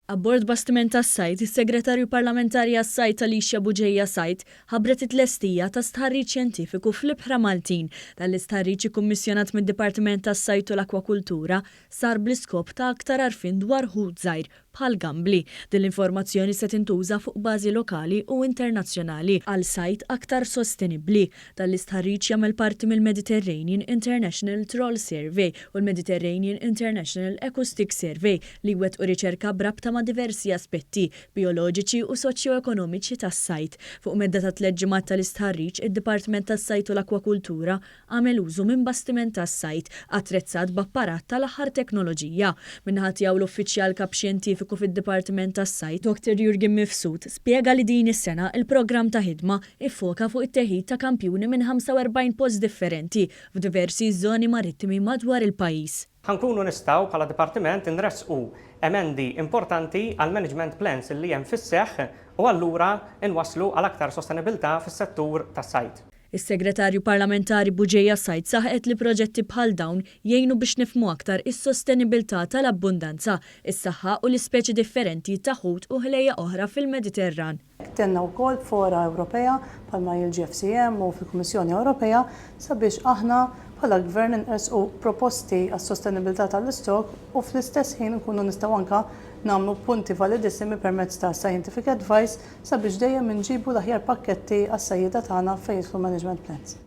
Abbord bastiment tas-sajd, is-Segretarju Parlamentari għas-Sajd Alicia Bugeja Said ħabbret it-tlestija ta' stħarriġ xjentifiku fl-ibħra Maltin. Dan l-istħarriġ ikkummissjonat mid-Dipartiment tas-Sajd u l-Akwakultura sar bl-iskop ta' aktar għarfien dwar ħut żgħir bħall-gambli. Din l-informazzjoni se tintuża fuq bażi lokali u internazzjonali għal sajd aktar sostenibbli. Dan l-istħarriġ jagħmel parti mill-Mediterranean International Trawl Survey u l-Mediterranean International Acoustic Survey li jwettqu riċerka b'rabta ma' diversi aspetti bijoloġiċi u soċjoekonomiċi tas-sajd. Fuq medda ta' tlett ġimgħat tal-istħarriġ, id-Dipartiment tas-Sajd u l-Akwakultura għamel użu minn bastiment tas-sajd attrezzat b'apparat tal-aħħar teknoloġija. Min-naħa tiegħu l-Uffiċjal Kap Xjentifiku fid-Dipartiment tas-Sajd, Dottor Jurgen Mifsud, spjega li din is-sena il-programm ta' ħidma iffoka fuq it-teħid ta' kampjuni minn 45 post differenti f'diversi żoni marittimi madwar il-pajjiż. Ħa nkunu nistgħu bħala Dipartiment inressqu emendi importanti għall-management plans li hemm fis-seħħ u allura nwasslu għal aktar sostenibilità fis-settur tas-sajd. Is-Segretarju Parlamentari Bugeja Said saħqet li proġetti bħal dawn jgħinu biex nifhmu aktar is-sostenibilità tal-abbundanza, is-saħħa u l-ispeċi differenti ta' ħut u ħlejjaq oħra fil-Mediterran. Tenna wkoll f'fora Ewropea bħalma hi l-GFCM u fil-Kummissjoni Ewropea sabiex aħna bħala Gvern inqressqu proposti għas-sostenibilità tal-istokk u fl-istess ħin nkunu nistgħu anke nagħmlu punti validissimi permezz ta' scientific advice sabiex dejjem inġibu l-aħjar pakketti għas-sajjieda tagħna fejn jidħlu management plans.